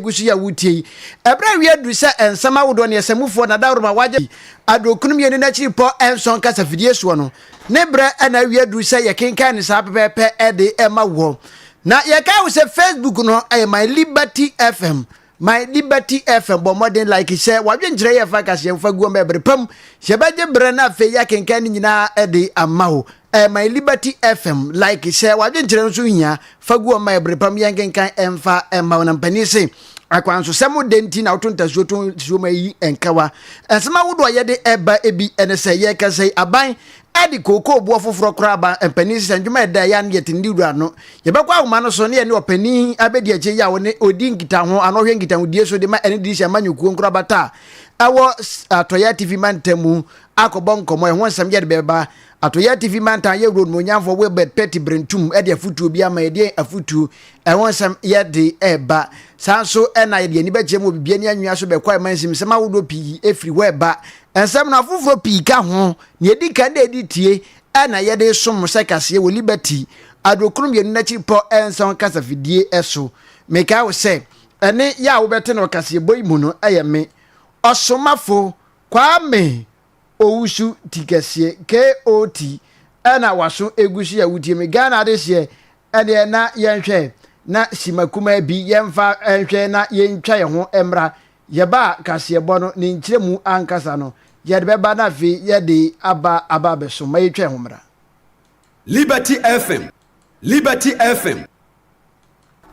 egu so yi a wotie yi. Ɛberɛ awie aduru sɛ nsɛm ahodoɔ ne ɛsɛmufoɔ na dawuroma wagye aduokunu mmienu n'akyiri pɔ nson kasafidie soɔ no. Ne berɛ na awie aduru sɛ yɛkenkan no saa pɛpɛɛpɛ de ma woɔ. Na yɛkae wo sɛ Facebook no ɛyɛ My Liberty FM. My Liberty FM, bɔ mmɔden like hyɛ wadwenkyerɛ yɛ fa kaseɛ fa guo ma ɛbere pam yɛbɛgye berɛ na afei yɛakenkan ne nyinaa de ama wo. My Liberty FM, like hyɛ wadwenkyerɛ nso hia fa guo ma ɛbere pam yɛnkenkan ɛmfa ɛma wo. Na mpanin se akwansosɛm de nti na woto ntasuo to nsuo ma yi nkawa. Nsɛm ahodoɔ a yɛde ɛba ebi ɛne sɛ yɛkasa yi aban ɛde kookoo boɔ foforɔ koraa ba. Mpanin sɛ ndwuma ɛda ɛyɛ ano yɛte ne wura no. Yɛbɛkɔ ahoma no so ne yɛne ɔpanin abɛdi akyi yi a wɔne ɔdi nkitaho ano ɔhwɛ nkitahodie so de ma ɛne de hyɛ amanyɔkuo nkorabata a ɛwɔ Atɔeɛ Atifi Mantam mu akɔbɔ nkɔmmɔ. Ɛho nsɛm yɛde bɛba. Atɔeɛ Atifi Mantam yɛ wuro nomonyamfoɔ Wilbert Petty Brentum ɛde afotuo bi ama yɛde afotuo. Ɛho nsɛm yɛde ɛba. Saa nso ɛna yɛde ani bɛkyerɛ mu wɔ bibia ne anwea so bɛkɔ ɛma nsɛm ahodoɔ pii ɛfiri hɔ ɛba. Nsɛm no afoforɔ pii ka ho. Nea ɛdi kan de ɛdi tie ɛna yɛde som sɛ kaseɛ wɔ Liberty 52 n'akyi pɔ nson kasafidie ɛso. Meka wo sɛ ɛne yɛ a wobɛte no kaseɛbɔ yi mu no ɛyɛ me Ɔsomafo Kwame Owusu Tikɛseɛ kot ɛna waso egu so yɛ wotie me Ghana adehyeɛ. Ɛdeɛ na yɛnhwɛ na sima kumaa bi yɛmfa nhwɛ na yɛntwa yɛn ho mmra. Yɛba a, kaseɛbɔ no ne nkyerɛmu ankasa no yɛde bɛba na afei yɛde aba abɛso ma yɛtwa yɛn ho mmra. Liberty FM, Liberty FM.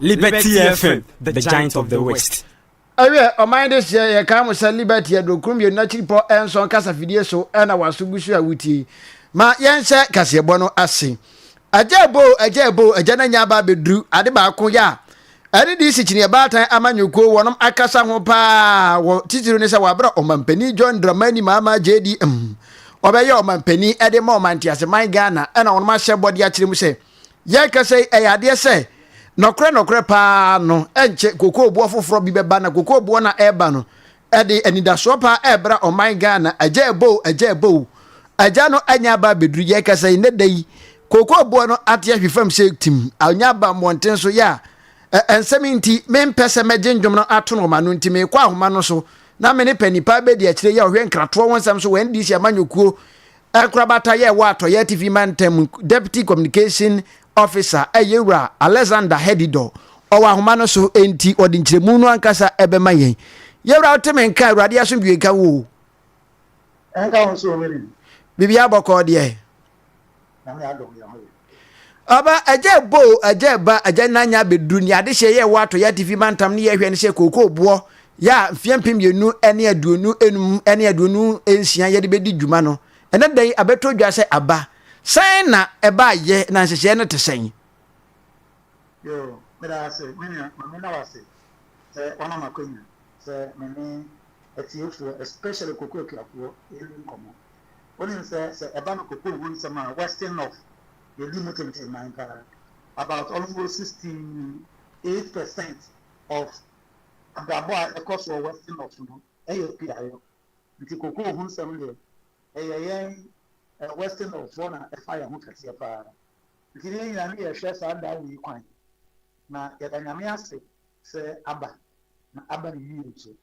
Liberty FM, the giant of the West. Ɛwiɛ ɔman de hyɛ yɛka mo sɛ Liberty 52 n'akyiri pɔ nson kasafidie so ɛna waso gu so a wotie. Ma yɛnhyɛ kaseɛbɔ no ase. Agya ebo, agya ebo, agya no anya aba abɛduru. Ade baako yɛ a ɛne de si kyiniɛ baatan amanyɔkuo wɔnom akasa ho paa wɔ titiri ne sɛ wɔabrɛ ɔmampanin John Dramani Mahama JDM ɔbɛyɛ ɔmampanin ɛde ma ɔman nteaseman Ghana, ɛna wɔnom ahyɛ bɔde akyerɛ mu sɛ yɛkasa yi ɛyɛ adeɛ sɛ nɔkorɛ nɔkorɛ paa no ɛnkyɛ kokoo boɔ foforɔ bi bɛba, na kokoo boɔ na ɛreba no ɛde anidasoɔ paa ɛrebra ɔman Ghana. Agya ebo, agya ebo, agya no anya aba abɛduru. Yɛkasa yi ne da yi kokoo boɔ no ate ahwe fam sɛ tim anya aba mmɔnten so yɛ a nsɛm nti mempɛ sɛ mɛgye ndwom no ato no ɔma no nti mekɔ ahoma no so na me ne panipa bɛdi akyire yɛ ɔhwɛ nkratoɔ ho nsɛm so wɔ NDC amanyɔkuo ɛkorabata yɛ ɛwɔ Atɔyɛ Atifi Mantam, Deputy Communication Officer ɛyɛ wura Alexander Hedido. Ɔwɔ ahoma no so enti ɔde nkyerɛmu no ankasa ɛbɛma yɛn. Yɛwura, wote me nka? Awurade asomdwe nka wo. Ɛnka wo nso, William. Biribi abɔkɔɔ deɛ? Nyame adom, yɛn ho yɛ. Ɔba agya ebo, agya ɛba, agya nanya abɛduru. Ne adehyɛ yɛ ɛwɔ Atɔyɛ Atifi Mantam ne yɛhwɛ no sɛ kookoo boɔ yɛ a mfeɛ 2025 ne 26 yɛde bɛdi dwuma no, ɛnɛ da yi abɛtɔ dwa sɛ aba. Sɛn na ɛbaayɛ na nhyehyɛeɛ no te sɛn? Yo, meda ase, me nua. Ma meda wo ase sɛ wama m'akwanya sɛ me ne atiefoɔ, especially koko akuafoɔ, ɛni nkɔmmɔ. Wonim sɛ ɛba no koko ho nsɛm a, Western North yɛdi mu tentenman paa. About almost 68% of abrabɔ a ɛkɔ so wɔ Western North no ɛyɛ kuayɔ, nti koko ho nsɛm deɛ ɛyɛ yɛn Western North foɔ na ɛfa yɛn ho kɛseɛ paa. Nti ne nyinaa ne yɛhwɛ saa da wei kwan na yɛda Nyame ase sɛ aba na aba ne yie nso.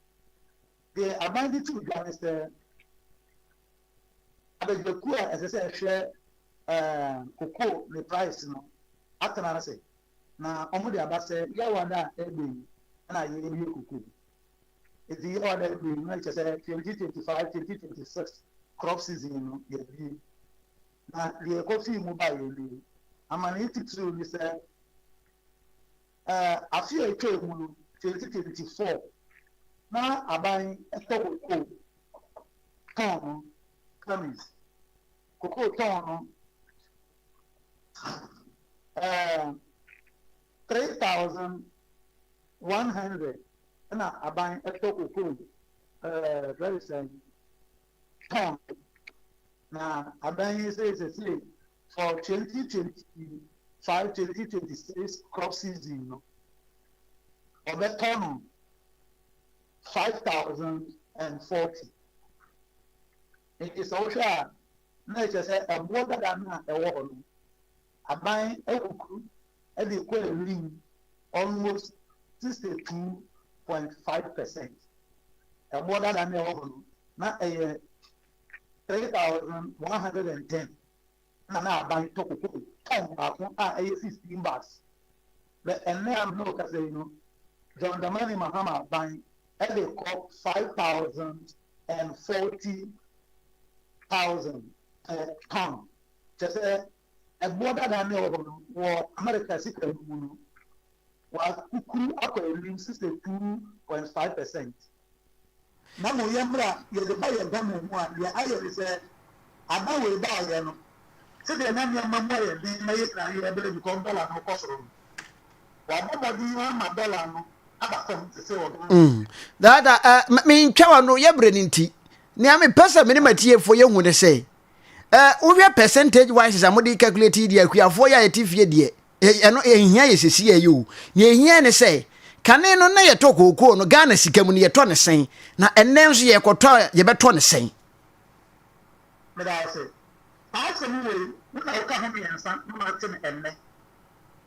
Deɛ aban de to dwa ne sɛ abadwakuo a ɛsɛ sɛ ɛhwɛ koko ne price no atena ase na wɔn de aba sɛ Yawada a ɛbɛ yi ɛna yɛbie koko. Eti Yawada ɛbɛ yi no kyerɛ sɛ 2025, 2026 crop season no yɛbie. Na deɛ ɛkɔ mu ba yɛ nie: amane titiriw ni sɛ afe a etwa mu no, 2024, na aban ɛtɔ koko tɔn no kamis koko tɔn no 3,100 ɛna aban ɛtɔ koko very sɛn tɔn. Na aban yi sɛ for 2025, 2026 crop season no ɔbɛtɔ no 5,040. Nti sɛ wohwɛ a, na ɛkyerɛ sɛ ɛboɔ dada no a ɛwɔ hɔ no aban ɛwɔ kuru ɛde kɔ anim almost 62. .5%. Ɛboɔ dada no a ɛwɔ hɔ no, na ɛyɛ 3,110 na na aban tɔ kokoo tɔn baako a ɛyɛ 16 bags. Bɛ ɛnnɛ a me ne wo kasa yi no, John Dramani Mahama aban de kɔ 5,040 thousand per ton. Kyerɛ sɛ ɛboɔ dada no a ɛwɔ hɔ no wɔ America sika no mu no, Wɔakukuru akɔ anim 62.5 percent. Na mmom yɛn mmerɛ a yɛde ba yɛn Ghana mu a, deɛ ayɛ ne sɛ aba wei baeɛ no, sɛdeɛ na nneɛma mu ayɛ den na yɛn nyinaa yɛrebrɛ because dɔla no rekɔ soro no, wɔabɔ mmɔden ama dɔla no aba fam te sɛ wɔ Ghana. Mm. Dada, uh, mentwa w'ano, yɛbrɛ no nti. Nea mepɛ sɛ me ne m'atiefoɔ yɛhu ne sɛ, uh, wohwɛ percentage wise a mode calculate yi deɛ, akuafoɔ yɛ a yɛte fie deɛ, Ɛno ɛnhia yɛ sɛsi yi o. Nea ɛhia ne sɛ, kane no na yɛtɔ kookoo no Ghana sika mu no yɛtɔ no sɛn, na ɛnnɛ nso yɛrekɔtɔ a yɛbɛtɔ no sɛn? Meda ase. Saa asɛm wei, wo na woka ho mmiɛnsa na mate no ɛnnɛ.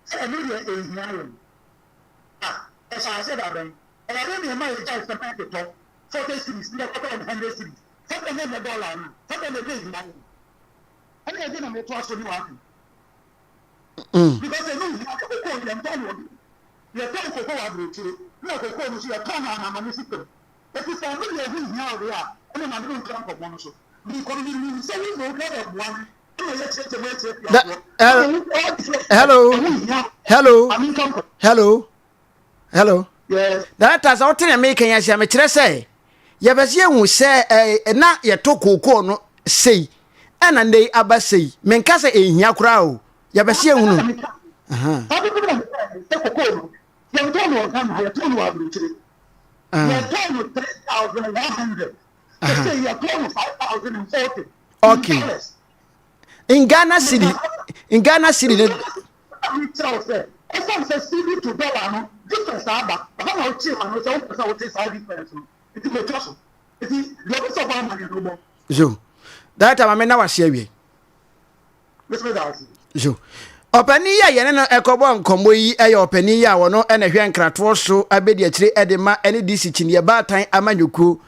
Sɛ ɛno deɛ ɛnhia yɛn. Ah, ɛhyɛ aseɛ da bɛn? Ɛyɛ dɛn na ɛma yɛgyae cement tɔ 40 cedis na yɛkɔtɔ no 100 cedis? Sɛ bɛn na ɛnyɛ dɔla no a, sɛ bɛn na ɛbɛhia yɛn? Ɛne ɛdeɛ na metoa so ne w'asɛm. Mm. Because ɛno nhia sɛ kokoo yɛntɔn wɔ bi. Yɛtɔn kokoo wɔ aburokyire na kokoo no nso yɛtɔn no amamane sika mu. Eti sɛ ɛno deɛ ɛho nhia wo deɛ a, ɛne ma me ne wo ntra nkɔmmɔ no so. Mekɔ no menim sɛ wo mmom wobɛboa me ama yɛakyerɛkyerɛ mu akyerɛ Da, akuafoɔ. eh, Na wo ɔɔde sɛ hello, ɛho nhia hello, ma menka nkɔ. hello, hello. Yes. Director, sɛ wote nea meka yi ase a, mekyerɛ sɛ yɛpɛ sɛ yɛhu sɛ eh, na yɛtɔ kookoo no sei ɛna nnɛ yi aba sei. Menka sɛ ɛnhia koraa o, yɛpɛ sɛ yɛhunu. Saa pɛpɛpɛ na meka sɛ kookoo no yɛntɔn no wɔ Ghana ha, yɛtɔn no wɔ aburokyire. Yɛtɔn no 3,100. Sɛ yɛtɔn no 5,040. Okay. In Ghana cedi, in Ghana cedi no. Kyerɛ wo sɛ ɛsiane sɛ cedi to dollar no difference aba, ɛhɔ na wokyee ma no sɛ wopɛ sɛ wote saa difference no nti metwa so. Nti deɛ ɔpɛ sɛ ɔbɔ amaneɛ no bɔ. So that time ame na wase awie. So ɔpanin yi a yɛne no ɛkɔbɔ nkɔmmɔ yi yɛ ɔpanin yi a wɔno na ɛhwɛ nkratoɔ so abɛdi akyire de ma ɛne DC kyiniiɛ baatan amanyɔkuo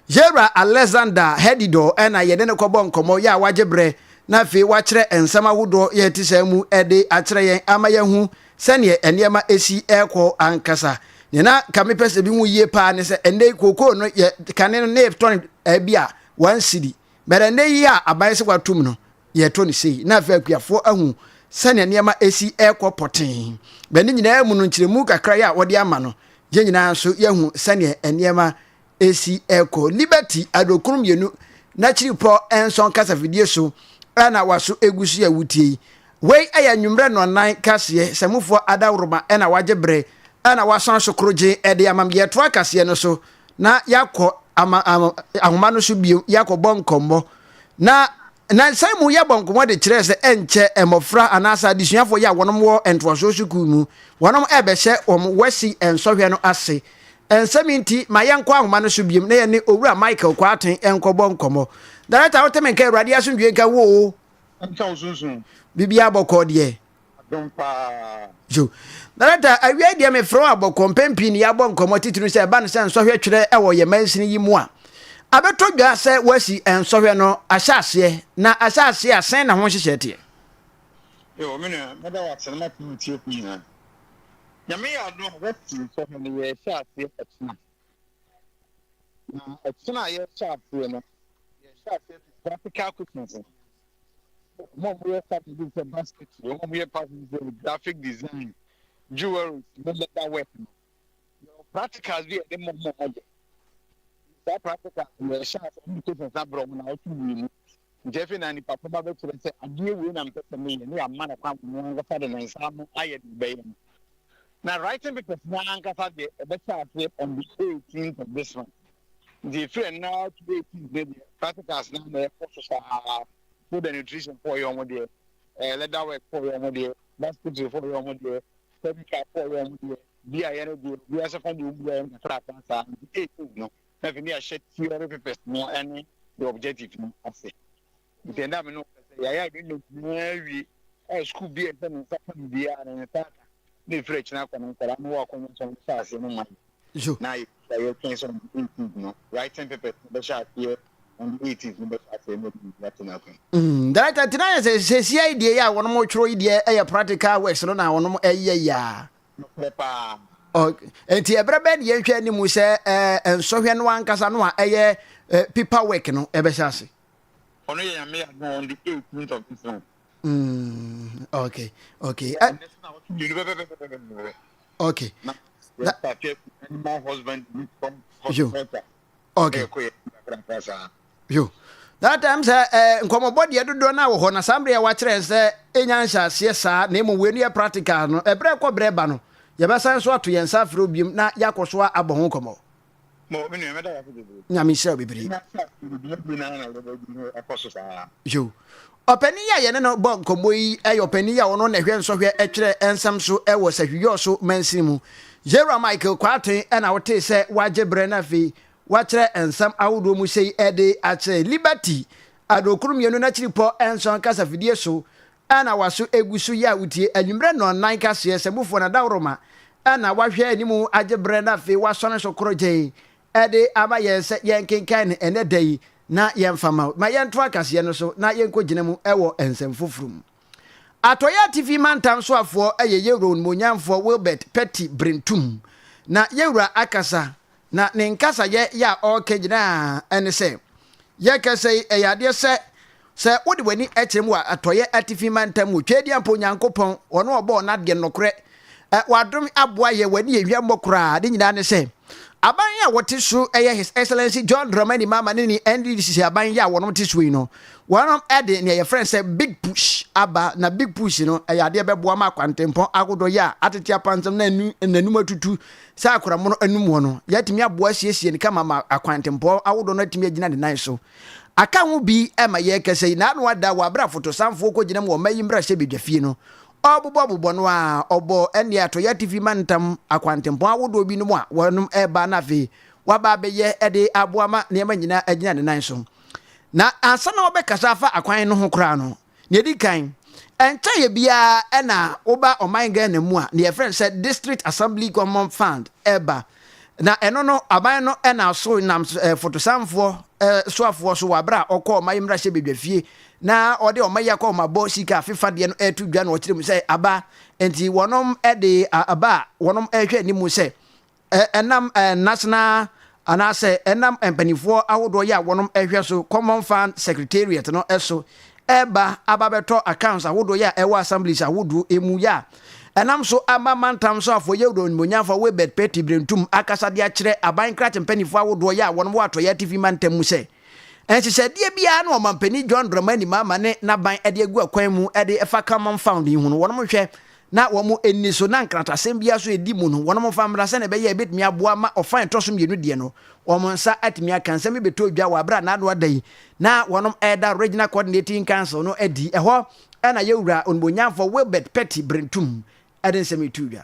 Yɛwura Alexander Hedidor na yɛne no kɔbɔ nkɔmmɔ yɛ a wagye berɛ na afei wakyerɛ nsɛm ahodoɔ yɛ ɛte saa mu de akyerɛ yɛn ama yɛahu sɛdeɛ nneɛma ɛsi ɛrekɔ ankasa. Nea na nka mepɛ sɛ bi hu yie paa ne sɛ ɛnnɛ yi kookoo no yɛ kane no na yɛtɔn ɛbi a one cedi but ɛnnɛ yi a aban sɛ watom no yɛtɔ no sei na afei akuafoɔ ahu sɛnea nneɛma ɛsi ɛrekɔ pɔtee. Bɛ ne nyinaa mu no nkyerɛmu kakra yi a wɔde ama no yɛn nyinaa nso yɛahu sɛnea nneɛma ɛsi ɛrekɔ. Liberty 52 n'akyiripɔ nson kasafidie so ɛna waso egu so yɛ wotie yi. Wei ɛyɛ anwummerɛ nnɔnnan kaseɛ sɛmufoɔ adaworoma ɛna wagye bere ɛna wasan so korogye ɛde ama me. Yɛtoa kaseɛ no so na yɛakɔ ama ahoma no so bio yɛakɔbɔ nkɔmmɔ na Nnansa yi mu yɛbɔ nkɔmmɔ de kyerɛɛ sɛ ɛnkyɛ mmɔfra anaasɛ adesuafoɔ yi a wɔnom wɔ ntoasoɔ sukuu mu wɔnom ɛrebɛhyɛ wɔn WASSCE nsɔhwɛ no ase. Nsɛm yi nti ma yɛnkɔ ahoma no so biom na yɛne Owura Michael Kwarteng nkɔbɔ nkɔmmɔ. Director wote me nka Awurade asomdwie nka wo o. Nka wo sunsum. Biribiara bɔkɔɔ deɛ. Adom paa. So, Director, awia yi deɛ mefrɛ wo abɔkɔ, mpɛn pii ne yɛabɔ nkɔmmɔ titiriw sɛ ɛba no sɛ nsɔhwɛ twerɛ wɔ yɛn mansini yi mu a, abɛtɔ dwa sɛ woasi nsɔhwɛ no ahyɛ aseɛ, na ahyɛ aseɛ a sɛn na ho nhyehyɛɛ teɛ? Yo, me nua, mɛda wo ase na mate wo tiefo nyinaa. Nyame yɛ adom a, woasi nsɔhwɛ no, yɛrehyɛ aseɛ ɛkyena. Na ɛkyena a yɛrehyɛ aseɛ no, yɛrehyɛ aseɛ fi practical questions no. Wɔn a wɔyɛ fabric bi sɛ basketry, wɔn a wɔyɛ fabric bi sɛ graphic design, jewelry ne leather work no. Yɛwɔ practicals bi a yɛde ma wɔn a wɔyɛ. Saa practicals no yɛhyɛ ase wɔn de questions abrɛ wɔn na wɔto mmienu. Nti afei na nipa ko ba bɛkyerɛ sɛ adeɛ wei na mpɛ sɛ meyɛ ne yɛama no kwan ma ɔno ankasa de ne nsa ano ayɛ deɛ ɔbɛyɛ no. Na writing papers no ankasa deɛ ɛbɛhyɛ ase on the 18th of this month. Nti ɛfiri ɛnnɛ ara to 18th no deɛ practicals no na ɛkɔ so saa. Food and nutrition foɔ yɛ wɔn deɛ, eh, leather work foɔ yɛ wɔn deɛ, basketry foɔ yɛ wɔn deɛ, chemical foɔ yɛ wɔn deɛ, bi a yɛ no deɛ, obiara sɛ fa deɛ wɔn biara yɛ no kakrakra saa. Nti 18th no, na afei ne yɛahyɛ theory papers no ne the objective no ase. Nti ɛnda me no sɛ yɛayɛ arrangement nyinaa awie a school bi a ɛsɛ ne nsa ka biribiara ne nsa aka na ɛfiri akyina akɔ no nkwadaa no wɔ akɔnya sɛ wɔn hyɛ aseɛ no ma yɛ. Na yɛtwɛn sɛ on the 18th no, writing papers no bɛhyɛ aseɛ on the 18th no bɛhyɛ aseɛ na ɛde ato n'akwan. Director, nti na yɛ sɛ sɛsia yi deɛ yɛ a wɔnom twerɛ yi deɛ ɛyɛ practical works no na wɔnom ɛyɛ yi a. Nokorɛ paa. Nti ɛberɛ bɛn ne yɛnhwɛ anim sɛ nsɔhwɛ no ankasa no a ɛyɛ paper work no ɛbɛhyɛ ase? Ɔno yɛ Nyame adom on the 18th of this month. Okay. Okay. Na animal husbandry from horticulture. Okay. Yo. That time sɛ eh, nkɔmmɔbɔ deɛ dodoɔ no a wɔ hɔ na saa mmerɛ a wakyerɛ sɛ ɛnya nhyɛaseɛ saa na mmom wei no yɛ practical no ɛberɛ kɔ berɛ ba no yɛbɛsan so ato yɛn nsa afrɛ biom na yɛakɔ so abɔ ho nkɔmmɔ. Mo, me nua, mɛda wo ase bebree. Nyame nhyira wo bebree. Nya sɛ dwumadie no ara na yɛbɛdi no ɛkɔ so saa. Yo. Ɔpanin yi a yɛne no bɔ nkɔmmɔ yi yɛ ɔpanin yi a ɔno na ɛhwɛ nsɔhwɛ twerɛ nsɛm so wɔ Sahwi-Yɔso mansini mu. Yewura Michael Kwarteng na wotee sɛ wagye berɛ na afei wakyerɛ nsɛm ahodoɔ mu sei de akyerɛ Liberty Adokoro 2 n'akyiripɔ nson kasafidie so na waso egu so yi a wotie anwummerɛ nnɔnnan kaseɛ sɛmufoɔ na dawroma na wahwɛ anim agye berɛ na afei wasɔne so korogyenn de ama yɛn sɛ yɛnkenkan no ɛnnɛ da yi na yɛmfa ma wo. Ma yɛntoa kaseɛ no so na yɛnkɔgyina mu wɔ nsɛm foforɔ mu. Atɔeɛ Atifi Mantam soafoɔ yɛ Yewura Onimuonyamfoɔ Wilbert Petty Brentum. Na Yewura akasa, na ne nkasayɛ yɛ a ɔreka nyinaa ne sɛ, Yɛkasa yi, ɛyɛ adeɛ sɛ, sɛ wode w'ani kyerɛ mu wɔ Atɔeɛ Atifi Mantam mu, Tweaduampɔ Onyankopɔn, ɔno a ɔbɔɔ n'adeɛ nokorɛ, wadom aboa yɛn, w'ani yɛ hwammɔ koraa, ne nyinaa ne sɛ, aban a wɔte so yɛ His Excellency John Dramani Mahama ne ne NDC aban yi a wɔnom te so yi no, wɔnom de nea yɛfrɛ no sɛ Big Push aba, na Big Push no, ɛyɛ adeɛ bɛboa ma akwantempɔn ahodoɔ yɛ a atete apansam na n'anum atutu sɛ akoramono anum hɔ no, yɛatumi aboa asiesie no kama ma akwantempɔn ahodoɔ no atumi agyina ne nan so. Aka ho bi ma yɛrekasa yi, n'ano ada wɔ abere a fotosanfoɔ kɔgyina mu wɔ ɔman yi mmarahyɛbadwafie no, ɔrebobɔbobɔ no ara, ɔbɔɔ ɛnneɛ atɔeɛ atifi mantam akwantempɔn ahodoɔ binom a wɔnom reba na afei waba abɛyɛ de aboa ma nneɛma nyinaa agyina ne nan so. Na ansa na wɔbɛkasa afa akwan no ho koraa no, Nea edi kan, ɛnkyɛeɛ biara na woba ɔman Ghana mu a, nea yɛfrɛ no sɛ District Assembly Common Fund ɛba. Na ɛno no, aban no na so nam fotosanfoɔ soafoɔ so wɔ abere a ɔkɔ ɔman mmarahyɛbadwafie na ɔde ɔman yi akɔhomabɔ sika afefa deɛ no ɛto dwa na ɔkyerɛ mu sɛ aba nti wɔnom de aba a wɔnom ɛhwɛ anim sɛ Ɛnam National anaasɛ ɛnam mpanimfoɔ ahodoɔ yi a wɔnom hwɛ so Common Fund Secretariat no so ɛreba aba bɛtɔ accounts ahodoɔ yi a ɛwɔ assemblies ahodoɔ mu yi a ɛnam so ama mantam soafoɔ Yewura Onimuonyamfoɔ Wilbert Petty Brentum akasa de akyerɛ aban krakye mpanimfoɔ ahodoɔ yi a wɔnom wɔ Atɔeɛ Atifi Mantam mu sɛ nhyehyɛdeɛ biara na Ɔmampanin John Dramani Mahama ne n'aban de agu akwan mu de fa Common Fund yi ho no wɔnom hwɛ na wɔn nni so, na nkratasɛm biara nso a ɛdi mu no, wɔmfa mmra sɛdeɛ ɛbɛyɛ a ɛbɛtumi aboa ma ɔfã a ɛtɔ so mmienu deɛ no, wɔn nsa atumi aka. Nsɛm yi bɛtɔɔ dwa wɔ aberɛ a n'ano ada yi na wɔn reda Regional Coordinating Council no adi. Ɛhɔ na Yɛwura Onimuonyamfoɔ Wilbert Petty Brentum de nsɛm yi too dwa.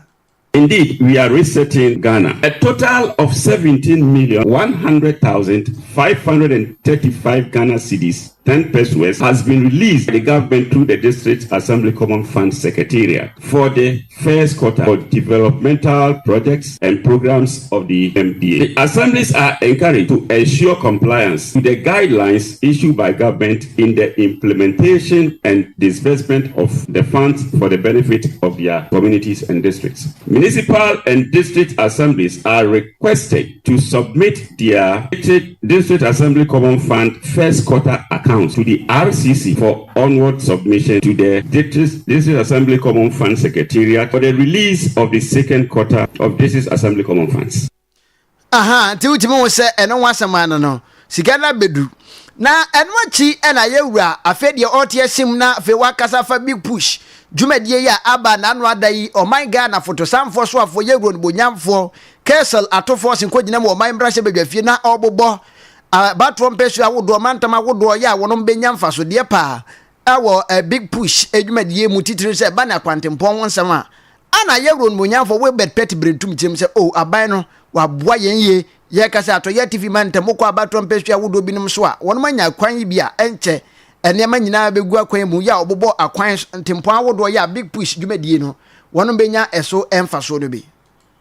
Indeed, we are resetting Ghana. A total of 17,100,535 Ghana cedis, 10 pesewas, has been released by the government through the District Assembly Common Fund Secretariat for the first quarter for developmental projects and programs of the MDA. The assemblies are encouraged to ensure compliance to the guidelines issued by government in the implementation and disbursement of the funds for the benefit of their communities and districts. Municipal and district assemblies are requested to submit their District Assembly Common Fund first quarter accounts to the RCC for onward submission to the District, District Assembly Common Fund Secretariat for the release of the second quarter of District Assembly Common Funds. Aha, nti wotumi hu sɛ ɛno ho asɛm ano no, sika no abedu. Na ɛno akyi na yɛwura afei deɛ ɔte asim na afei wakasa fa big push dwumadie yi a aba n'ano ada yi ɔman Ghana fotosanfoɔ soafoɔ yɛwura onibonyamfoɔ Kessel Atofoɔ se nkɔgyina mu ɔman mmarahyɛ badwafie na ɔbobɔ abatoɔ mpɛsua ahodoɔ mantam ahodoɔ yɛ a wɔnom bɛnya mfasodeɛ paa ɛwɔ big push dwumadie mu titiri sɛ ɛba ne akwantempɔn ho nsɛm a Ana yɛwura onimuonyamfoɔ Wilbert Petty Brentum kyerɛ mu sɛ, O, aban no, waboa yɛn yie. Yɛreka sɛ Atɔeɛ Atifi Mantam, wokɔ abatoɔ mpasua ahodoɔ binom so a, wɔnom anya akwan yi bi a ɛnkyɛ nneɛma nyinaa bɛgu akwan mu, yɛ a wɔbobɔ akwan ntempɔn ahodoɔ yɛ a Big Push dwumadie no, wɔnom bɛnya ɛso mfasoɔ no bi.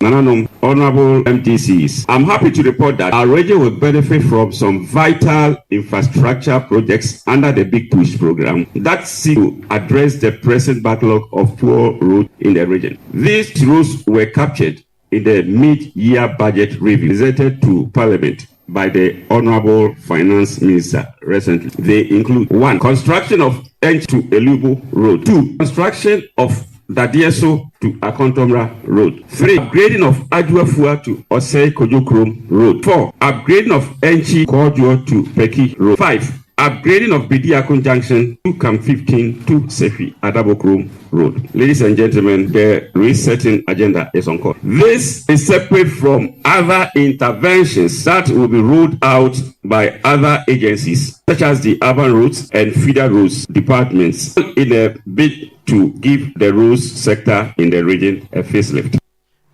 Nananom, Honorable MDCs, I'm happy to report that our region will benefit from some vital infrastructure projects under the Big Push program that seek to address the present backlog of poor roads in the region. These roads were captured in the mid-year budget review presented to Parliament by the Honorable Finance Minister recently. They include 1. Construction of Enchi to Elubo Road. 2. Construction of Dadieso to Akontomra Road. 3. Upgrading of Ajuafua to Osei Kojokrom Road. 4. Upgrading of Enchi Kojo to Peki Road. 5. Upgrading of Bidiakon Junction to Camp 15 to Sefi Adabokrom Road. Ladies and gentlemen, the resetting agenda is on course. This is separate from other interventions that will be rolled out by other agencies, such as the Urban Roads and Feeder Roads Departments, in a bid to give the roads sector in the region a facelift.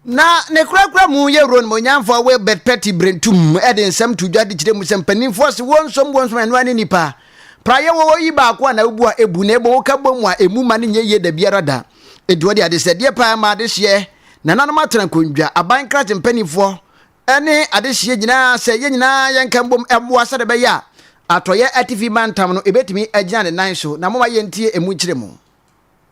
Na ne korakora mu yɛ Onimuonyamfoɔ Wilbert Petty Brentum de nsɛm to dwa de kyerɛ mu sɛ mpanimfoɔ se wɔnsom wɔnsom ɛno ara ne nipa. Praeɛ wɔ hɔ yi baako a na wobu a ebu na ebɔ woka bɔ mu a emu ma no nyɛ yie da biara da. Enti wɔde adesrɛdeɛ paa ma adehyeɛ, nananom atena nkondwa, aban krakye mpanimfoɔ ne adehyeɛ nyinaa sɛ yɛn nyinaa yɛnka mbom mmoa sɛdeɛ ɛbɛyɛ a atɔeɛ atifi mantam no ebetumi agyina ne nan so na moma yɛntie emu nkyerɛmu.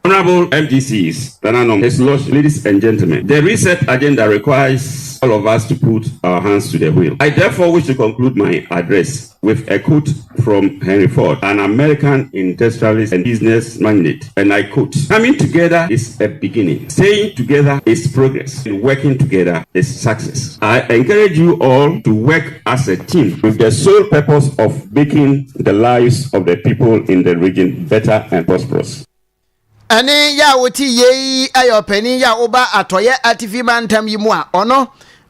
Honorable MDCs, Nananom, His Lordship, ladies and gentlemen, the reset agenda requires all of us to put our hands to the wheel. I therefore wish to conclude my address with a quote from Henry Ford, an American industrialist and business magnate, and I quote, Coming together is a beginning, staying together is progress, and working together is success. I encourage you all to work as a team with the sole purpose of making the lives of the people in the region better and prosperous. Ɛne yɛ a wote yei yɛ ɔpanin yɛ a woba atɔeɛ atifi mantam yi mu a ɔno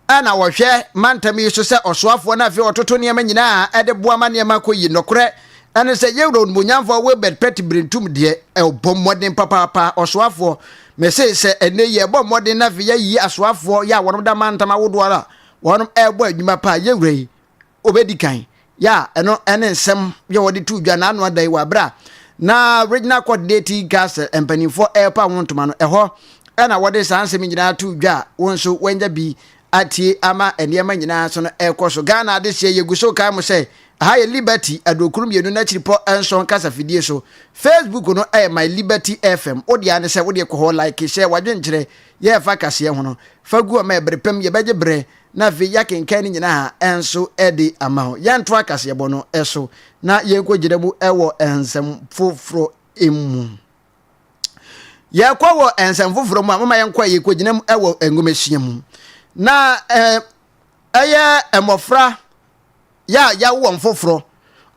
na wɔhwɛ mantam yi so sɛ ɔsoafoɔ na afei ɔtoto nneɛma nyinaa ɛde boa ma nneɛma kɔ yi nɔkorɛ ɛne sɛ yɛwura onimonyamfoɔ Wilbert Petty Brentum deɛ ɛbɔ mmɔden papaapa ɔsoafoɔ mese sɛ ɛnɛ yi ɛbɔ mmɔden na afei yɛayi asoafoɔ yɛ a wɔnom da mantam awodoɔ a wɔnom ɛbɔ adwuma paa yɛwura yi Obedi kan yɛ a ɛno ne nsɛm yɛ wɔde too dwa n'ano ada yi wɔ abere a na Regional Coordinating Council mpanimfoɔ ɛrepa ho ntoma no ɛhɔ ɛna wɔde saa nsɛm nyinaa too dwa a wɔn nso wɔanya bi atie ama nneɛma nyinaa so no ɛrekɔ so. Ghana adehyeɛ yɛgu so kae mo sɛ aha yɛ Liberty aduokuru mmienu n'akyiripɔ nson kasa fidie so. Facebook no ɛyɛ My Liberty FM. Wo deɛ ne sɛ wodeɛ kɔ hɔ like hyɛ wadwenkyerɛ yɛ ɛfa kaseɛ ho no fa gu ɔma ɛbere pam yɛbɛgye berɛ na afei yɛakenkan ne nyinaa nso de ama wo. Yɛntoa kaseɛbɔ no so na yɛnkɔgyina mu wɔ nsɛm foforɔ mu. Yɛkɔ wɔ nsɛm foforɔ mu a, moma yɛnkɔ a yɛkɔgyina mu wɔ nwomasua mu. Na ɛyɛ mmɔfra Yɛ a yɛawo wɔn foforɔ.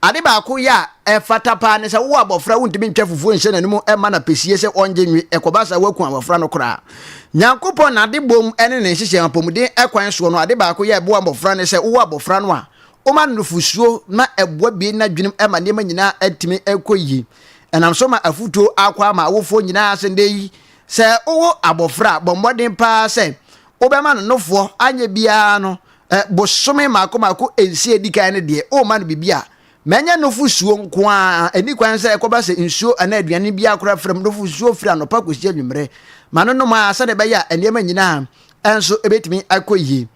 Ade baako yɛ a ɛfata paa ne sɛ wowɔ abɔfra wontumi ntwa fufuo nhyɛ n'anom mma no apɛsie sɛ ɔngye nwe, ɛkɔba saa woaku abɔfra no koraa. Nyankopɔn n'adebom ne ne nhyehyɛɛ apɔmuden kwan soɔ no ade baako yɛ a ɛboa mmɔfra ne sɛ wowɔ abɔfra no a woma no nufosuo ma ɛboa bue n'adwenem ma nneɛma nyinaa tumi kɔ yie. Ɛnam so ma afotuo akɔ ama awofoɔ nyinaa sɛ ndɛ yi sɛ wowo abɔfra a bɔ mmɔden paa sɛ wobɛma no nofoɔ anyɛ biara no Bosome mmaako mmaako nsia edi kan no deɛ, womma no biribi a, ma ɛnyɛ nufosuo nko ara. Ɛnni kwan sɛ ɛkɔba sɛ nsuo anaa aduane biara koraa fra mu. Nufosuo firi anɔpa kɔsi anwummerɛ. Ma no nom ara sɛdeɛ ɛbɛyɛ a nneɛma nyinaa nso bɛtumi akɔ yie.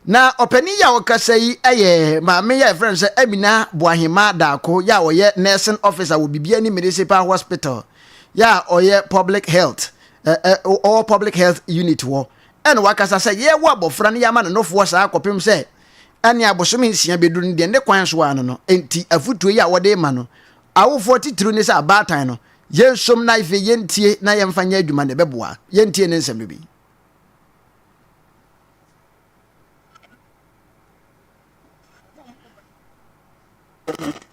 Na ɔpanin yi a ɔkasa yi yɛ maame yi a yɛfrɛ no sɛ Amina Boahema Darko yi a ɔyɛ nursing officer wɔ Bibiani Municipal Hospital yi a ɔyɛ public health ɔwɔ public health unit hɔ. Ɛna wakasa sɛ, Yɛwo abɔfra no yɛama no nofoɔ saa kɔpem sɛ ɛne abosome nsia bɛduru no deɛ ne kwan so ara no no. Enti afotuo yi a wɔde rema no awofoɔ titiriw ne sɛ abaatan no, yɛnsom na afei yɛntie na yɛmfa nyɛ adwuma na ɛbɛboa. Yɛntie ne nsɛm no bi.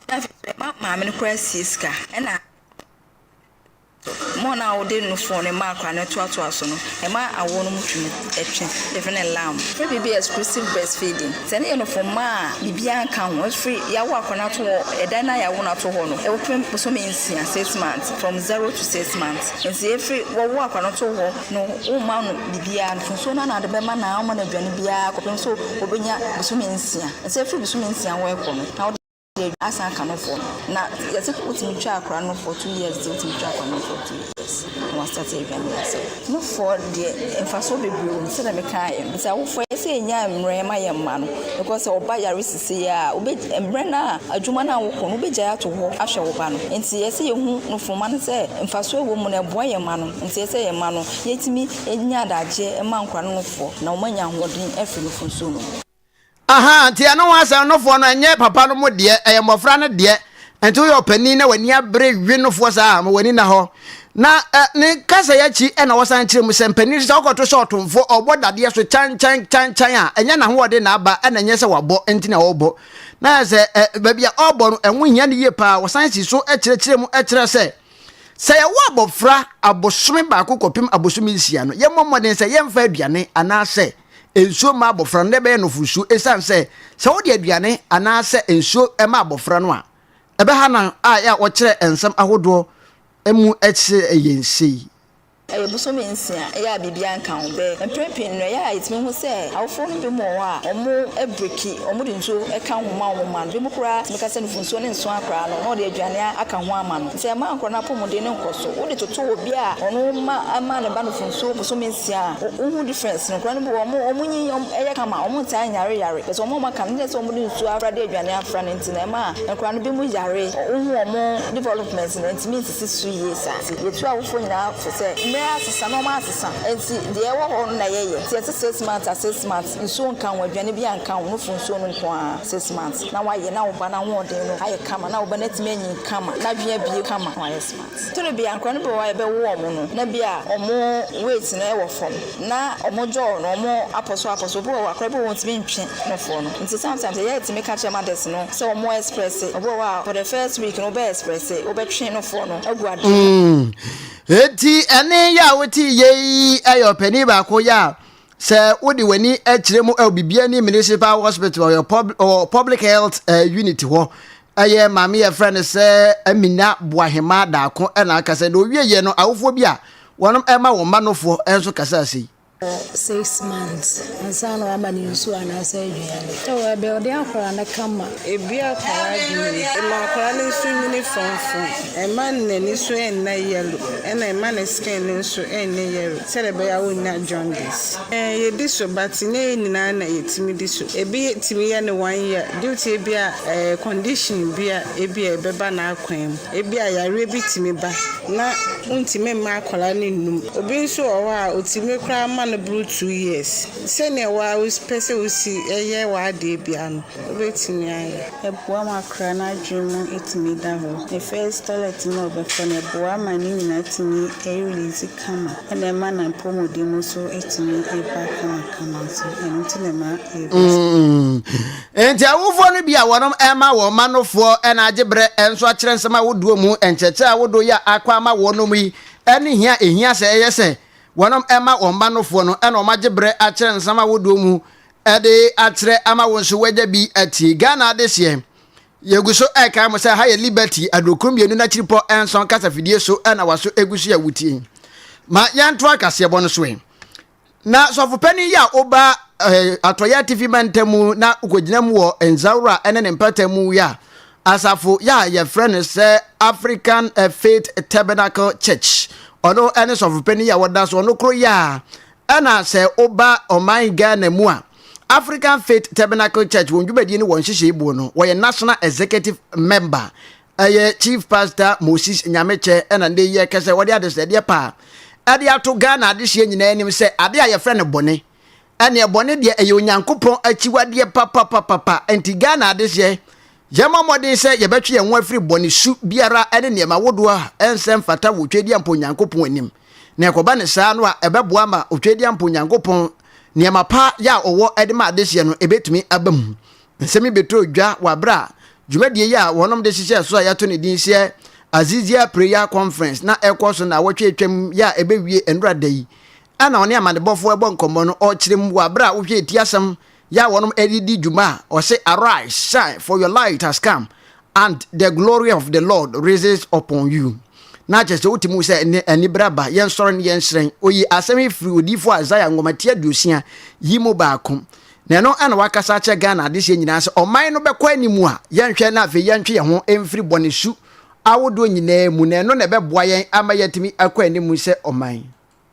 Na afei nso ɛma maame no koraa sie sika ɛna. More no a wode nufoɔ no ma akwadaa no toatoa so no, ɛma awoɔ no mu tumi twe. Yɛfrɛ no lamb. Yɛfrɛ biribi exclusive breastfeeding. Sɛ ɛno yɛ nufo ma a biribiara nka ho. Ɛfiri yɛawo akwadaa no ato hɔ, ɛdan no a yɛawo no ato hɔ no, ɛkɔpem bosome nsia, 6 months, from 0 to 6 months. Nti ɛfiri wɔwo akwadaa no to hɔ no, womma no biribiara. Nufosuo no ara na wode bɛma no a, womma no aduane biara kɔpem sɛ ɔbɛnya bosome 6. Nti ɛfiri bosome 6 hɔ rekɔ no, na wode. Yɛ asan aka nofoɔ no na yɛse wotumi twa akora no for 2 years deɛ, wotumi twa akora no for 2 years na wastart aduane ase. Nofoɔ deɛ, mfasoɔ bebree wɔ mu sɛdeɛ mekaeɛ no. Nti awofoɔ, yɛ sɛ yɛnya mmerɛ ma yɛn mma no, because sɛ ɔba yare sisi a, wobɛ mmerɛ no a adwuma no a wokɔ no, wobɛgyae ato hɔ ahwɛ wo ba no. Nti yɛ sɛ yɛhu nofoma no sɛ mfasoɔ wɔ mu no, ɛboa yɛn mma no. Nti yɛ sɛ yɛn mma no, yɛtumi nya adagyeɛ ma nkora no nofoɔ na wɔn anya ahoɔden afiri nofo nsuo no mu. Aha, nti ɛno ho asɛm, nofoɔ no ɛnyɛ papa no mu deɛ, ɛyɛ mmɔfra no deɛ. Nti woyɛ ɔpanin na w'ani abere we nofoɔ saa, ma w'ani na hɔ. Na ɛ ne kasa yi akyi ɛna wɔsan kyerɛ mu sɛ mpanin sɛ wokɔto sɛ ɔtomfoɔ ɔbɔ dadeɛ so kyankyan kyankyan a, ɛnyɛ n'ahoɔden na aba, ɛna ɛnyɛ sɛ wabɔ nti na ɔrebɔ. Na sɛ ɛ baabi a ɔrebɔ no ɛho hia no yie paa. Wɔsan si so kyerɛkyerɛ mu kyerɛ sɛ yɛwɔ abɔfra abosome 1 kɔpem abosome 6 no, yɛmmɔ mmɔden sɛ yɛmfa aduane anaasɛ nsuo ma abɔfra no na ɛbɛyɛ nofosuo, ɛsiane sɛ wode aduane anaasɛ nsuo ma abɔfra no a, ɛbɛha no a yɛ a wɔkyerɛ nsɛm ahodoɔ mu kyerɛ yɛn sei. Ɛyɛ bosome 6, ɛyɛ a biribiara nka ho bɛɛ. Mprɛn pii no, ɛyɛ a yɛtumi hu sɛ awofoɔ no bi mu wɔ hɔ a, ɔmo break, ɔmo de nsuo ka ho ma ɔmo ma no. Bi mu koraa tumi ka sɛ nufu nsuo ne nso akwaraa no, na ɔde aduane aka ho ama no. Nti ɛma nkwaraa no apɔmuden no nkɔ so. Wode toto obi a ɔno ma ne ba nufu nsuo bosome 6 a, wohu difference no. Nkwaraa no bi wɔ ɔmo nyin, ɛyɛ kama, ɔmo ntaa nyare yare. Bɛsɛ ɔmo a ɔmo aka no, nyɛ sɛ ɔmo de nsuo afra de aduane afra no nti na ɛma nkwaraa no bi mu yare. Wohu ɔmo development no, ntumi nsisi so yie saa. Nti yɛtu awofoɔ nyinaa fo sɛ mmerɛ asesa na ɔmo asesa, nti deɛ ɛwɔ hɔ no na yɛyɛ. Nti yɛte 6 months a, 6 months nsuo nka ho, aduane bi anka ho, nufu nsuo no nko ara 6 months na wayɛ, na wo ba no ahoɔden no ayɛ kama, na wo ba no atumi anyin kama, n'adwene abie kama, na wayɛ smart. Toro bi a nkwadaa no bi wɔ hɔ a yɛbɛwo ɔmo no, na bi a ɔmo weight no ɛwɔ fam, na ɔmo jaw no ɔmo apɔ so apɔ so. Obi wɔ hɔ, akwadaa bi wɔ hɔ, ntumi ntwe nofoɔ no. Nti sometimes ɛyɛ ɛtumi ka kyerɛ mothers no sɛ ɔmo express. Obi wɔ hɔ a, for the first week no, wobɛ express, wobɛtwe nofoɔ no agu adeɛ. Eti ɛne yɛ a wote yɛ yi ɛyɛ ɔpanin baako yɛ a sɛ wode w'ani kyerɛ mu ɛwɔ Bibiani Municipal Hospital, ɔyɛ ɔwɔ public health unit hɔ. Ɛyɛ maame yɛfrɛ no sɛ Amina Boahema Daako, ɛna aka sɛ na owie yɛ no, awofoɔ bi a wɔnom ɛma wɔn mma nofoɔ nso kasa ase yi. 6 months ansa na wama no nsuo anaasɛ aduane. Sɛ wɔbɛ ɔde akwaraa no kama. Ebi akwaraa adwene mu. Ɛma akwaraa no nso nyini frɔmfrɔm. Ɛma n'ani so nna yellow, ɛna ɛma ne skin no nso nyɛ yellow sɛdeɛ ɛbɛyɛ a ɔnnya jaundice. Ɛɛ, yɛdi so, but nyɛ yɛn nyinaa na yɛtumi di so. Ebi tumi yɛ no one year due to ebi a ɛɛ condition bi a ebi a ɛbɛba n'akwan mu. Ebi a yareɛ bi tumi ba na wontumi mma akwaraa no nnum. Obi nso wɔ hɔ a otumi koraa ma no boro 2 years. Sɛnea waa pɛ sɛ wosi ɛyɛ w'adeɛ biara no, wobɛtumi ayɛ. Ɛboa ma akwaraa no adwene mu tumi da hɔ. Ne first toilet no a ɔbɛkɔ no, ɛboa ma ne nyinaa tumi release kama, ɛna ɛma n'apɔmuden mu nso tumi ba kamakama nso. Ɛno nti na ɛma yɛbisa. Nti awofoɔ no bi a wɔnom ɛma wɔn mma nofoɔ ɛna agye berɛ nso akyerɛ nsɛm ahodoɔ mu nkyerɛkyerɛ ahodoɔ yi a akɔ ama wɔnom yi ɛne hia ehia sɛ ɛyɛ sɛ wɔnom ɛma wɔn mma nofoɔ no, ɛna wɔn agye berɛ akyerɛ nsɛm ahodoɔ mu ɛde akyerɛ ama wɔn nso wɔagya bi atie. Ghana adehyeɛ, yɛgu so ɛka mo sɛ ha yɛ Liberty 52 n'akyiripɔ 7 kasafidie so, ɛna waso egu so yɛ wotie. Ma yɛnto akaseɛbɔ no so ɛ. Na sɔfopanin yi a ɔba atɔyɛ atifi mantam mu na ɔkɔgyina mu wɔ Nzawura ne ne mpata mu yi a asafo yɛ a yɛfrɛ no sɛ African Faith Tabernacle Church, ɔno ne sɔfopanin yi a wɔda so ɔno koro yi a. Ɛna sɛ woba ɔman Ghana mu a, African Faith Tabernacle Church wɔn dwumadie ne wɔn nhyehyɛe buo no, wɔyɛ National Executive Member. Ɛyɛ Chief Pastor Moses Nyamekyɛ, ɛna ndɛ yi ɛkɛ sɛ wɔde adesrɛdeɛ paa ɛde ato Ghana adehyeɛ nyinaa anim sɛ ade a yɛfrɛ no bɔne, ɛneɛ bɔne deɛ ɛyɛ Onyankopɔn akyiwadeɛ papapapapa. Nti Ghana adehyeɛ, yɛmmɔ mmɔden sɛ yɛbɛtwe yɛn ho afiri bɔne su biara ne nneɛma wodoɔ a ɛnsɛ mfata wɔ Tweediampo Onyankopɔn anim. Na ɛkɔba ne saa no a, ɛbɛboa ma Otweediampo Onyankopɔn nneɛma pa yɛ a ɔwɔ de ma adehyeɛ no ɛbɛtumi aba mu. Nsɛm yi bɛtɔɔ dwa wɔ aberɛ a dwumadie yi a wɔnom de hyehyɛɛ so a yɛato ne din sɛ Azizia Prayer Conference na ɛkɔ so nnawɔtwe atwam yi a ɛbɛwie nnora da yi. Ɛna ɔne amanebɔfoɔ ɛbɔ nkɔmmɔ no, ɔkyerɛ mu wɔ aberɛ a wohwɛ ɛti asɛm yɛ a wɔnom ɛde di dwuma a ɔse, "Arise, shine, for your light has come and the glory of the Lord rises upon you." Na kyerɛ sɛ wotumi sɛ ne anibere aba, yɛnsɔre ne yɛnhyerɛn. Oyi asɛm yi firi odiyifoɔ Isaiah nwoma ti 60 yi mu baako. Na ɛno na wakasa akyerɛ Ghana adehyeɛ nyinaa sɛ ɔman no bɛkɔ anim a, yɛnhwɛ na afei yɛntwe yɛn ho mfiri bɔne su ahodoɔ nyinaa mu, na ɛno na ɛbɛboa yɛn ama yɛatumi akɔ anim sɛ ɔman.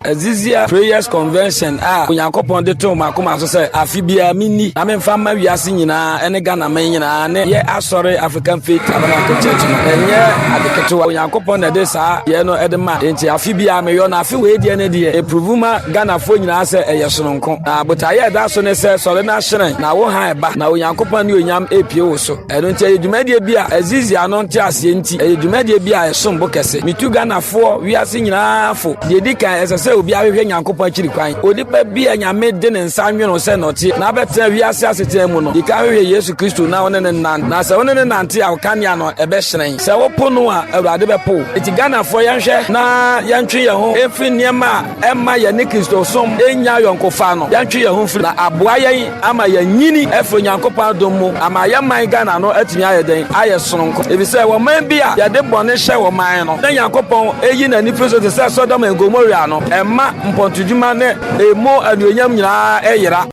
Azizia Prayers Convention a Onyankopɔn de too m'akoma so sɛ afe biara menni na memfa mma wiase nyinaa ne Ghana man nyinaa ne yɛ asɔre African Faith Tabernacle Church no, ɛnyɛ ade ketewa. Onyankopɔn na ɛde saa deɛ no de ma, enti afe biara meyɔ na afe wei deɛ no deɛ ɛpruvu ma Ghanafoɔ nyinaa sɛ ɛyɛ sononko. Na botaeɛ a ɛda so ne sɛ sɔre na hyerɛn na wo hann ba na Onyankopɔn anuonyam repue wo so. Ɛno nti ɛyɛ dwumadie bi a Azizi ano nte aseɛ nti ɛyɛ dwumadie bi a ɛsom bo kɛse. Metu Ghanafoɔ, wiase nyinaa fo. Deɛ ɛdi kan, ɛsɛ sɛ obiara hwehwɛ Nyankopɔn akyiri kwan. Onipa bi a Nyame de ne nsa anwene wo sɛ nɔteɛ na abɛtena wiase asetena mu no, di kan hwehwɛ Yesu Kristo na wo ne no nnante. Na sɛ wo ne no nante a, wo kanea no ɛbɛhyerɛn. Sɛ wopo no a, Awurade bɛpo wo. Enti Ghanafoɔ yɛnhwɛ na yɛntwe yɛn ho mfiri nneɛma a ɛmma yɛne Kristosom nnya ayɔnkofa no, yɛntwe yɛn ho mfiri na aboa yɛn ama yɛanyini afiri Onyankopɔn adom mu ama yɛn man Ghana no atumi ayɛ dɛn? Ayɛ sononko. Efisɛ wɔ man bi a yɛde bɔne hyɛ wɔ man no na Nyankopɔn yi n'ani firi so te sɛ Sodom and Gomorrah no, ɛma mpɔntodwuma ne emu anuonyam nyinaa yera.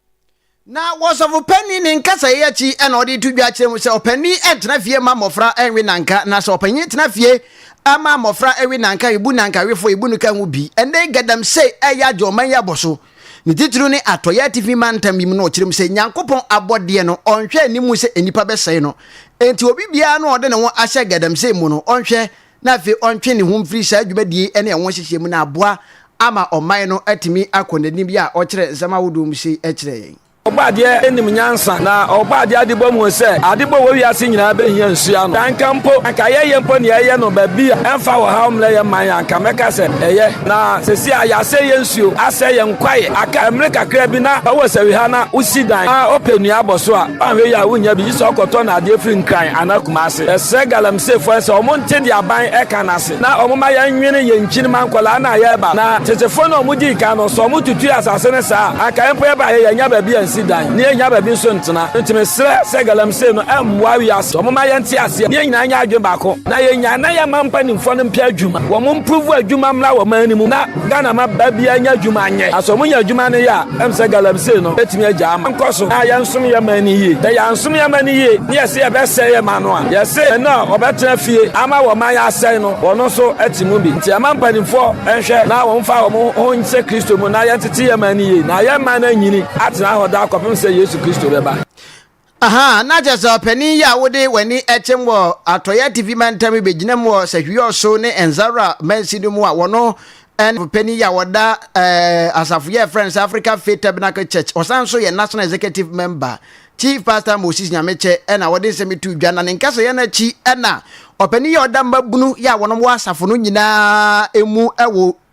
Na wɔ ɔsɔfo panin ne nkasa yi akyi na ɔde reto dwa akyerɛ mu sɛ ɔpanin ntena fie mma mmɔfra nwe nanka, na sɛ ɔpanyin tena fie ma mmɔfra we nanka a, ebu nankawefo, ebu no ka ho bi. Ɛnnɛ yi galamsey reyɛ agye ɔman yi abɔ so, ne titiriw ne atɔeɛ atifi mantam yi mu na ɔkyerɛ mu sɛ Nyankopɔn abɔdeɛ no ɔnhwɛ anim sɛ nnipa bɛsɛe no. Enti obi biara no a ɔde ne ho ahyɛ galamsey mu no ɔnhwɛ na afei ɔntwe ne ho mfiri saa dwumadie yi ne ɛho nhyehyɛɛ mu na aboa ama ɔman no atumi akɔ n'anim yi a ɔkyerɛ nsɛm ahodoɔ mu sei kyerɛ yɛn. Ɔbɔadeɛ nim nyansa, na Ɔbɔadeɛ adebɔ mu sɛ adebɔ wɔ wiase nyinaa bɛhia nsuo ano. Sɛ anka mpo, anka yɛyɛ mpo nea ɛyɛ no baabi a ɛmfa ɔhaw mmrɛ yɛn man a, anka mɛka sɛ ɛyɛ. Na seesei a yɛasɛe yɛn nsuo, asɛe yɛn kwaeɛ, aka mmere kakra bi na wowɔ sɛwiha na wosi dan na wopɛ nnua abɔ so a, woanhwɛ yie a wonnya bi, gye sɛ wokɔtɔ nnadeɛ firi Nkran anaa Kumase. Yɛsrɛ Galamseyfoɔ no sɛ wɔnte deɛ aban ɛka no ase na wɔmma yɛnwene yɛn nkyirimma nkwadaa no a yɛreba. Na tetefoɔ no a wɔdii kan no, sɛ wɔtutui asase no saa a, anka yɛn mpo yɛbaeɛ yɛnnya baabi ansi dan na yɛnnya baabi nso ntena. Enti mesrɛ sɛ Galamsey no mmoa wiase. Wɔmma yɛnte aseɛ na yɛn nyinaa nyɛ adwene baako na yɛnnya na yɛmma mpanimfoɔ no mpɛ adwuma. Wɔn mprove adwuma mmra wɔ man no mu na Ghana ma ba biara nya adwuma nyɛ. Na sɛ wɔnya adwuma no yɛ a, ɛm sɛ galamsey no bɛtumi agyaa ama. Nkɔ so na yɛnsom yɛn man no yie. Sɛ yɛansom yɛn man no yie na yɛse yɛbɛsɛe yɛn man no a, yɛse ɛno a ɔbɛtena fie ama wɔn man asɛe no, wɔn nso te mu bi. Nti ɛma mpanimfoɔ nhwɛ na wɔmfa wɔn ho nhyɛ Kristo mu na yɛntete yɛn man no yie na yɛn man no anyini atena hɔ daa kɔpem sɛ Yesu Kristo bɛba. Ahaa, na kyerɛ sɛ ɔpanin yi a wode w'ani kyem wɔ Atɔeɛ Atifi Mantam yi bɛgyina mu wɔ Sahwiɔso ne Nzara mansin no mu a wɔno ne panin yi a wɔda eh, asafo yi a ɛfrɛ no sɛ Africa Faith Tabernacle Church. Ɔsan nso yɛ National Executive Member. Chief Pastor Moses Nyamekyɛ ɛna wɔde nsɛm yi to dwa na ne nkasɛeɛ no akyi ɛna ɔpanin yi a ɔda mmabunu yi a wɔnom wɔ asafo no nyinaa mu wɔ.